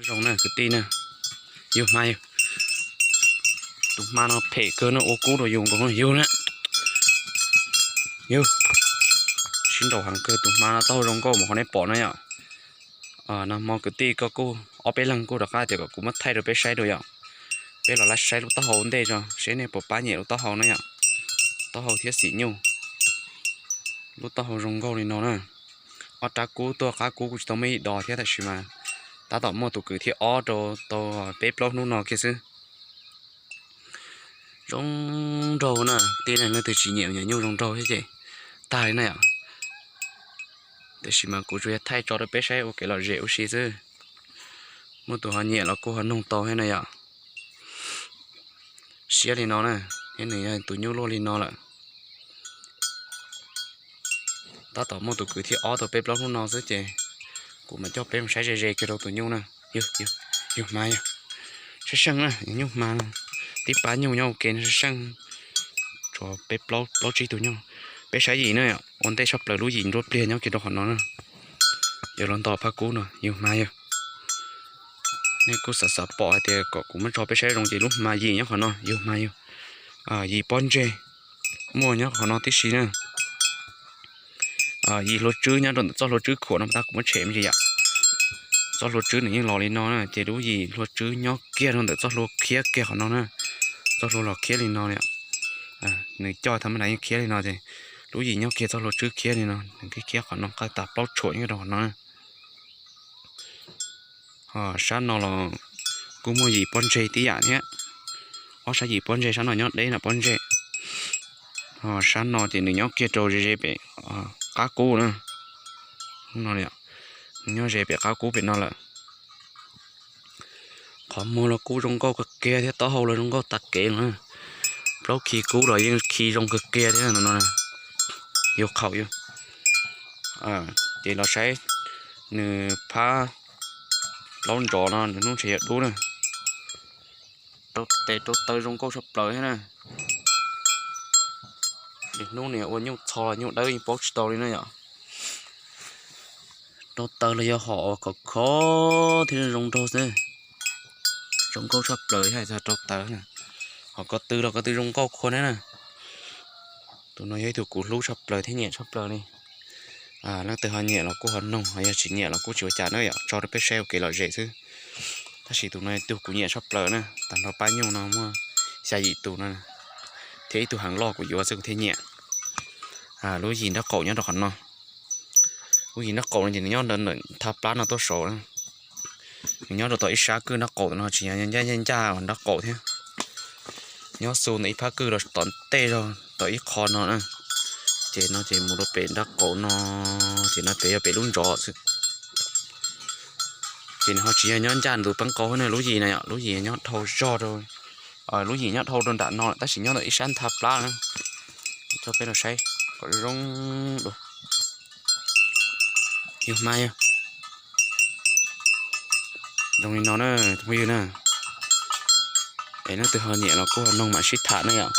Zoo na kwv tij na, yug hma yug. Tus hma no phem kawg no, ua kub rau yus nkaus yug na. Yug, sib nraus heev kawg, tus hma no taub hau zoo nkauj mas qhov nej pom na yom. Nag hmo kwv tij koj kuj ob peb leeg kuj rov qab tias kom kuv muab thaij rau peb saib dua yom. Peb los lab saib lub taub hau ntej tso seb nej puas pab nyiam lub taub hau na yom. Taub hau thiab xim nyuj. Lub taub hau zoo nkauj li no na. Ob rab kub tuaj, qab kub kuj tsis tau muaj ib dos thiab, tab sis mas tab tom muaj tus kwv thib ob rau tau peb plaub hnub no kiag xwb. Zoo nraug na, tij neeg leej twg tsis nyiam nyuam nyuj zoo nraug thiab ces tag li na yom. Tiam sis mas kuv tsuas yog thaij tso rau peb saib ua kev lom zem ua si xwb. Muaj tus ho nyiam los kuj ho noog tau thiab na yom. Siab li no na, thiab nws yog tus nyuj luaj li no lawm. Tab tom muaj tus kwv thib ob tau peb plaub hnub no xwb ces kuv mam coj peb mus saib ze ze kiag rau tus nyuj na. Yog hma yog, seej seej na, nyuj hma no, tib pab nyuj nyob ua ke no seej seej. Tshuav peb plaub tsib tus nyuj. Peb saib yim na, ua ntej tshaj plaws lub yim nruab pliag nyob kiag rau qhov no na. Yuav los nto phab kub no, yug hma yog. Nej kuj xav xav pom hais tias kom kuv muab tso peb saib zoo ces lub hma yim nyob qhov no, yug hma yog. Yim pob ntseg muaj nyob qhov no tib si na. Yim hlua tswb nyob rau ntawm txoj hlua tswb khuam no, tab kuv muab tshem me ntsis yom. Txoj hlua tswb nws yeej los li no na, ces lub yim hlua tswb nyob kiag rau ntawm txoj hlua khiab kiag qhov no na. Txoj hlua los khiab li no, nws coj tha ma da yeej khiab li no ces lub yim nyob kiag txoj hlua tswb khiab li no, nws khiab khiab qhov no, qab tas plaub tshuam nyob rau qhov no na. Ho sab no los kuj muaj yim pob ntseg tib yam thiab. Ob sab yim pob ntseg sab no nyob deb no pob ntseg. Ho sab no ces nws nyob kiag rau ze ze pem qab kub na. Nws nyob ze pem qab kub pem no lawm. Qhov muag los kuj zoo nkauj kawg kiag thiab, taub hau los zoo nkauj tas kev no. Plaub khi kub los yeej khi zoo kawg kiag thiab no. Yus qhaum yus. Ces los saib nws phab plaub ntsov no, nws hnub ntshe yuav dub na. Rau tes rau taw zoo nkauj tshaj plaws thiab na. Hnub no ua nyuj txho los nyuj dawb yeej paub tsis tau li na yom. Rau taw los yog hom khov kho thiab zoo nraug xwb. Zoo nkauj tshaj plaws thiab, rau taw. Hom ko tw los ko tw zoo nkauj khuab thiab na. Tus no yog ib tug kuv hlub tshaj plaws thiab nyiam tshaj plaws li. Leej twg ho nyiam los kuj ho noog, ho yog tsis nyiam los kuj tsis ua cas na yom, tso rau peb saib ua kev lom zem xwb. Tab sis tus no yog tug kuv nyiam tshaj plaws na, tag nrho pab nyuj no muaj xya yim tus no, thiab ib tug heev loj kuv yuav xwb kuv thiaj nyiam. Lub yim nraub qaum nyob rau qhov no. Lub yim nraub qaum no ces nws nyob ntawm thaj plab no tuaj saud. Nws nyob rau tom ib sab kwj nraub qaum no, tsis yog ncaj ncaj ncaj nraub qaum thiab. Nyob xu ntawm ib phab kwj rau tom ntej zog tom ib qho no na. Ces no ces mus rau pem nraub qaum no, ces no pem yog pem lub ntsov xwb. Ces nws ho tsis yog nyob ncaj nws tus peeb qau na, lub yim na yom, lub yim nyob dhau zog rau, lub yim nyob dhau rau nram no tab sis nyob ntawm ib sab nthaj plab na. Coj peb los saib kom zoo dua. Yog hma yog zoo li no na, phooj ywg na. Es leej twg ho nyiam los kuj ho noog mam sib tham na yom.